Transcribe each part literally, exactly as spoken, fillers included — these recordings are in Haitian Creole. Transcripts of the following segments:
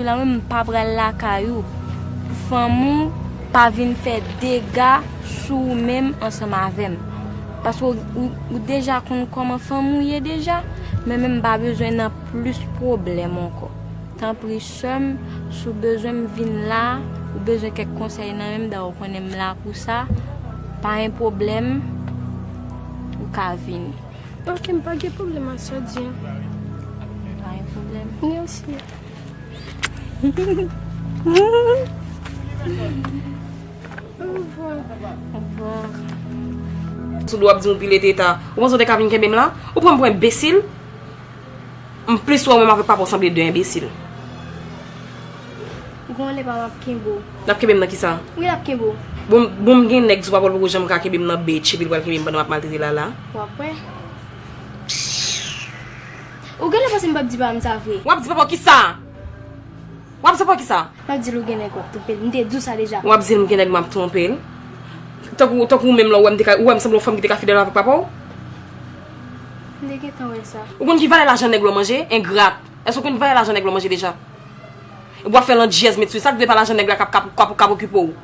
Lan menm m pa pral lakay ou. Fanm ou pa vin fè dega sou ou menm ansanm avè m. Paske ou, ou, ou deja konn kòman fanm ou ye deja. Men menm m pa bezwen nan plis pwoblèm ankò. Tanpri sè m, si w bezwen m vin la, ou bezwen kèk konsèy nan men m, dayè ou konnen m la pou sa, pa gen pwoblèm, ou ka vini. Ok, m pa gen pwoblèm ak sa w di an. Pa gen pwoblèm. Mèsi. Au revoir. Au revoir. Sou do w ap di m ou pile teta. Ou panse w te ka vin kenbe m la? Ou pran m pou enbesil? M plis wè w menm avèk papa w sanble de enbesil. Ou konnen lè pa m ap kenbe w. L ap kenbe m nan kisa? Wi, l ap kenbe w. Bon, bon, m gen nèg sou papa w, l poko janm ka kenbe m nan bitch, epi l pral kenbe m pandan m ap maltrete Lala. W ap wè. Ou genlè panse m p ap di papa m sa vre. W ap di papa w kisa? W ap di papa w kisa? M ap di l ou gen nèg w ap twonpe l. M te di w sa deja. W ap di l m gen nèg m ap twonpe l? Tankou, tankou ou menm la, ou wè m te ka, ou wè m sanble yon fanm ki te ka fidèl avèk papa w? M te gentan wè sa. Ou konn ki valè lajan nèg la w manje? Engrat. Èske ou konn ki valè lajan nèg la w manje deja? Epi w ap fè landjèz met sou li. Sa k vle pa lajan nèg la k ap, k ap, k ap, k ap okipe w?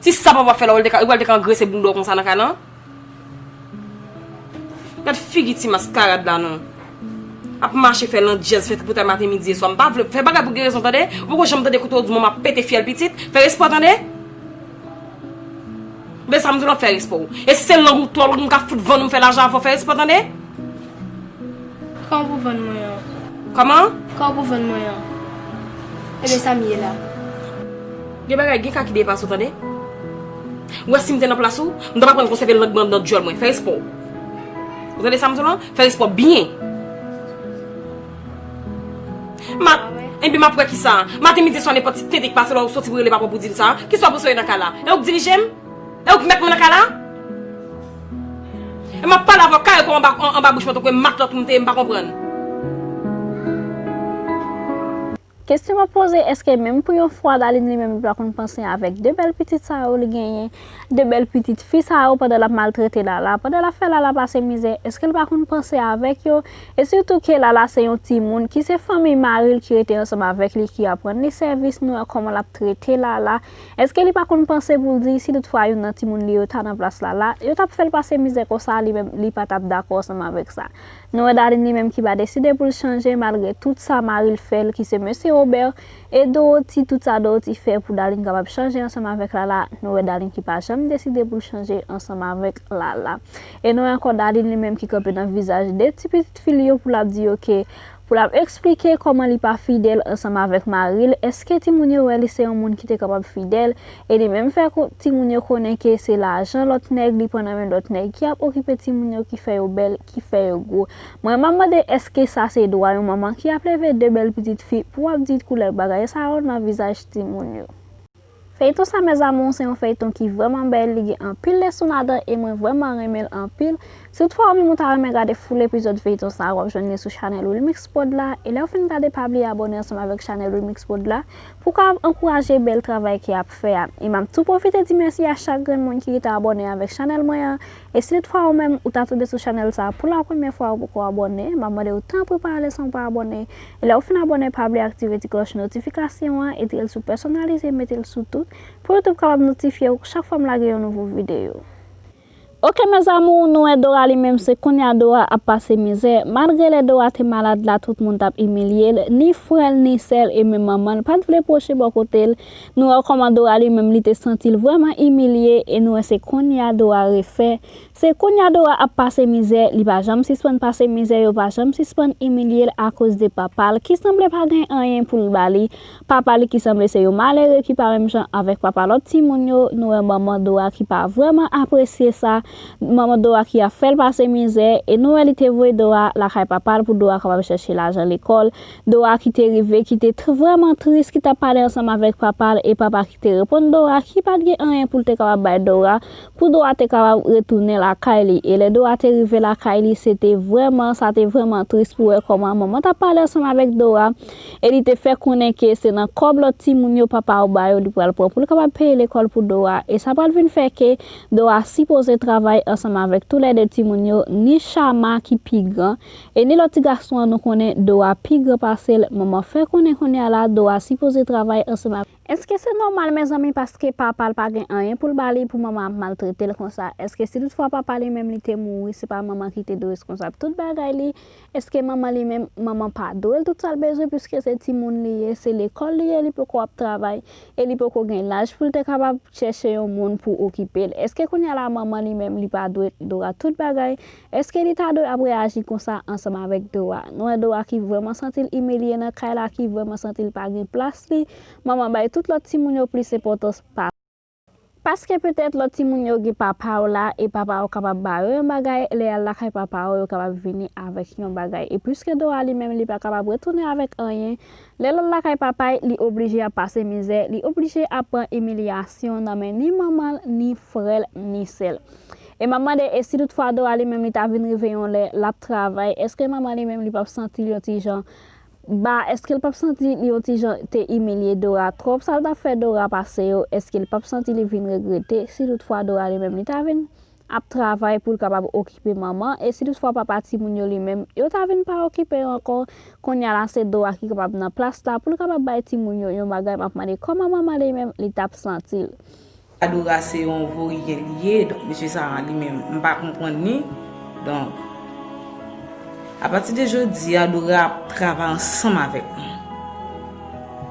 Si sa papa w ap fè la, ou pral te ka, ou pral te ka angrese bounda w konsa nan kay lan? Gad figi ti maskarad la non. Ap mache fè landjèz, fè tripotay maten, midi e swa. M pa vle fè bagay pou gen rezon, tande? Ou poko janm tande kote w di mwen m ap pete fyèl pitit. Fè respè w, tande? Oubyen sa m di w lan, fè respè w. E si se lang ou twò long, m ka fout vann ou, m fè lajan avè w, fè respè w, tande? Kòman pou vann mwen an? Kòman? Kòman pou vann mwen an? Ebyen sa m ye la. Gen bagay, gen ka ki depase w, tande? Ou wè si m te nan plas ou, m t ap aprann konsève lang mwen anndan dyòl mwen. Fè respè w. Ou tande sa m di w lan? Fè respè w byen. Ma, ebyen m ap wè kisa. Maten, midi, swa, nenpòt ti tenten k pase la, ou soti pou rele papa w pou di l sa. Kisa w panse w ye nan kay la? E ou k dirije m? E ou k mèt mwen nan kay la? E m ap pale avè w kare kò anba, an-, anba bouch mwen tankou yon matlòt m te ye, m pa konprann. Kesyon m ap poze, èske menm pou yon fwa Darline li menm li pa konn panse avèk de bèl pitit sa yo li genyen, de bèl pitit fi sa yo pandan l ap maltrete Lala, pandan l ap fè Lala pase mizè, èske l pa konn panse avèk yo? E sitou ke Lala se yon timoun ki se fanmi mari l ki rete ansanm avèk li, ki aprann li sèvis, nou wè kòman l ap trete Lala. Èske li pa konn panse pou l di si toutfwa youn nan timoun li yo ta nan plas Lala, yo t ap fè l pase mizè konsa, li menm li pa t ap dakò ansanm avèk sa? Nou wè Darline li menm ki pa deside pou l chanje malgre tout sa mari l fè l, ki se mesye Robert, e Dorothy, tout sa Dorothy fè pou Darline kapab chanje ansanm avèk Lala, nou wè Darline ki pa janm deside pou l chanje ansanm avèk Lala. E nou wè ankò Darline li menm ki kanpe nan vizaj de ti pitit fi l yo pou l ap di yo ke pou l ap eksplike kòman li pa fidèl ansanm avèk mari l. Èske timoun yo wè li se yon moun ki te kapab fidèl? E li menm fè ko-, timoun yo konnen ke se lajan lòt nèg li pran nan men lòt nèg ki ap okipe timoun yo, ki fè yo bèl, ki fè yo gwo. Mwen, m ap mande èske sa se dwa yon manman ki ap leve de bèl pitit fi pou w ap di koulè bagay sa yo nan vizaj timoun yo? Feyton sa, mes amours, se yon feyton ki vrèman bèl, li gen anpil leson ladan e mwen vrèman renmen l anpil. Si toutfwa ou menm ou ta renmen gade full epizòd feyton sa, w ap jwenn li sou chanèl Wilmix Prod la. E lè w fin gade, pa bliye abòne ansanm avèk chanèl Wilmix Prod la pou w ka ankouraje bèl travay ke y ap fè a. E m ap tou pwofite di mèsi a chak grenn moun ki rete abòne avèk chanèl mwen an. E si toutfwa ou menm ou ta tonbe sou chanèl sa a pou la premyè fwa, ou poko abòne, m ap mande w tanpri pa ale san w pa abòne. E lè w fin abòne, pa bliye aktive ti klòch notifikasyon an, etre l sou pèsonalize, mete l sou tout, pou YouTube kapab notifye w chak fwa m lage yon nouvo videyo. Ok, mes amours, nou wè Dora li menm, se kounye a Dora ap pase mizè. Malgre lè Dora te malad la, tout moun t ap imilye l, ni frè l, ni sè l, e menm manman l pa t vle pwoche bò kote l. Nou wè kòman Dora li menm, li te santi l vrèman imilye, e nou wè se kounye a Dora refè. Se kounye a Dora ap pase mizè, li pa janm sispann pase mizè, yo pa janm sispann imilye l akoz de papa l, ki sanble pa gen anyen pou l ba li. Papa li ki sanble se yon malere ki pa menm jan avèk papa lòt timoun yo. Nou wè manman Dora ki pa vrèman apresye sa. Manman Dora ki ap fè l pase mizè. E nou wè li te voye Dora lakay papa l pou Dora kapab chèche lajan lekòl. Dora ki te rive, ki te tr-, vrèman tris, ki t ap pale ansanm avèk papa l. E papa ki te reponn Dora, ki pa t gen anyen pou l te kapab bay Dora, pou Dora te kapab retounen lakay li. E lè Dora te rive lakay li, se te vrèman, sa te vrèman tris pou wè kòman manman t ap pale ansanm avèk Dora. E li te fè konnen ke se nan kòb lòt timoun yo papa yo ba yo, li pral pran pou l kapab peye lekòl pou Dora. E sa pral vin fè ke Dora sipoze travay. travay ansanm avèk toulède timoun yo, ni Chama ki pi gran, e ni lòt ti gason an nou konnen Dora pi gran pase l. Manman fè konnen kounye a la Dora sipoze travay ansanm avèk. Èske se nòmal, mezanmi, paske papa l pa gen anyen pou l ba li, pou manman ap maltrete l konsa? Èske si toutfwa papa li menm li te mouri, se pa manman ki te dwe responsab tout bagay li? Èske manman li menm, manman pa dwe l tout sa l bezwen, piske se timoun li ye, se lekòl li ye, li poko ap travay, e li poko gen laj pou l te kapab chèche yon moun pou okipe l? Èske kounye a la manman li menm li pa dwe Dora tout bagay? Èske li ta dwe ap reyaji konsa ansanm avèk Dora? Nou wè Dora ki vrèman santi l imilye nan kay la, ki vrèman santi l pa gen plas li. Manman bay tout lòt timoun yo plis enpòtans pa Paske petèt lòt timoun yo gen papa yo la, e papa yo kapab ba yo yon bagay, lè y al lakay papa yo, yo kapab vini avèk yon bagay. E piske Dora li menm, li pa kapab retounen avèk anyen, lè l al lakay papa l, li oblije ap pase mizè, li oblije ap pran imilyasyon nan men ni manman l, ni frè l, ni sè l. E m ap mande, e si toutfwa Dora li menm, li ta vin rive yon lè, l ap travay, èske manman li menm, li p ap santi l yon ti jan ba, èske l p ap santi li yon ti jan te imilye Dora twòp? Sa l t ap fè Dora pase yo, èske l p ap santi li vin regrete si toutfwa Dora li menm li ta vin ap travay pou l kapab okipe manman? E si toutfwa papa timoun yo li menm, yo ta vin pa okipe yo ankò, kounye a la se Dora ki kapab nan plas la pou l kapab bay timoun yo yon bagay, m ap mande kòman manman li menm li t ap santi l. Adora se yon voryen li ye, donk mesye sa a li menm, m pa konprann li. Donk, apati de jodi a, Dora ap travay ansanm avèk nou.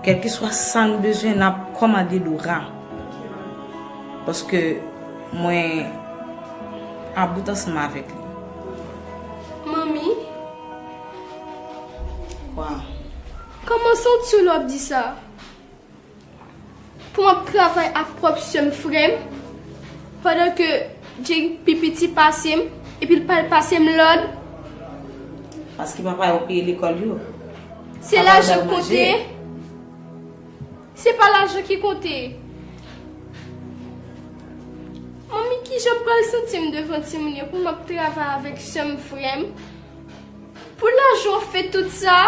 Kèlkeswa sa n bezwen, n ap kòmande Dora. Paske mwen about ansanm avèk li. Manmi, Kwa? Kòman w santi w lè w ap di sa? Pou m ap travay ak pwòp sè m, frè m, pandan ke Jay pi piti pase m, epi l pa l pase m lòd. Paske papa yo peye lekòl yo. Se lajan k konte. Se pa lajan ki konte. Manmi, kijan m pral santi m devan timoun yo pou m ap travay avèk sè m, frè m? Pou lajan w fè tout sa?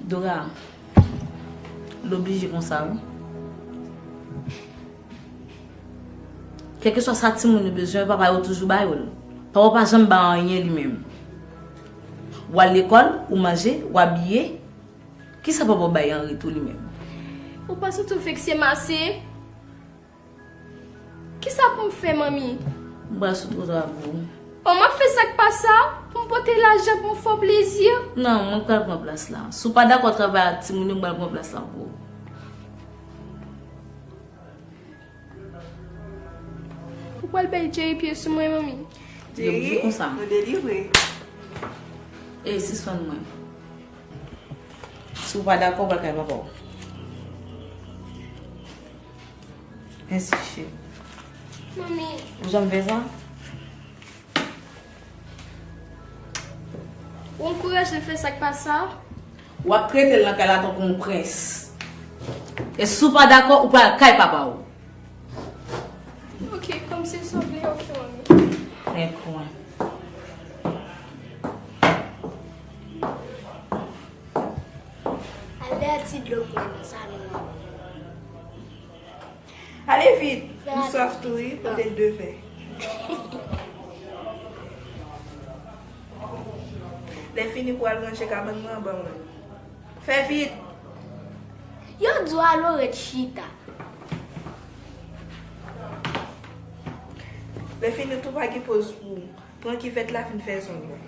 Dora, l oblije konsa, wi. Kèlkeswa sa timoun yo bezwen, papa yo toujou ba yo l. Papa w pa janm ba anyen li menm. W al lekòl, ou manje, w abiye. Kisa papa w bay an retou li menm? Ou pa santi w vekse m ase? Kisa pou m fè, manmi? M pral sou twotwa pou ou. Bon, m ap fè sa k pa sa pou m pote lajan pou m fè w plezi? Non, mwen pral pran plas la. Si w pa dakò travay ak timoun yo, m pral pran plas la pou ou. Ou pral bay Jerry pye sou mwen, manmi? Jerry, nou delivre. Ey, sispann mwen. Si w pa dakò, w pral kay papa w. Mèsi, cheri. Manmi. Ou janm fè sa? Ou ankouraje l fè sa k pa sa? W ap trete l nan kay la tankou yon prens. E si w pa dakò, ou pral kay papa w. Ok, kòm se sa w vle, ok, manmi. Enkwen. Ale a ti dlo pou mwen nan salon an. Ale vit, m swaf tou wi, pote de vè. Lè fini pou al ranje kabann mwen anba mwen. Fè vit! Yo di w al ret chita. Lè fini tou pa gen poz pou ou. Pran kivèt la vin fè zong mwen.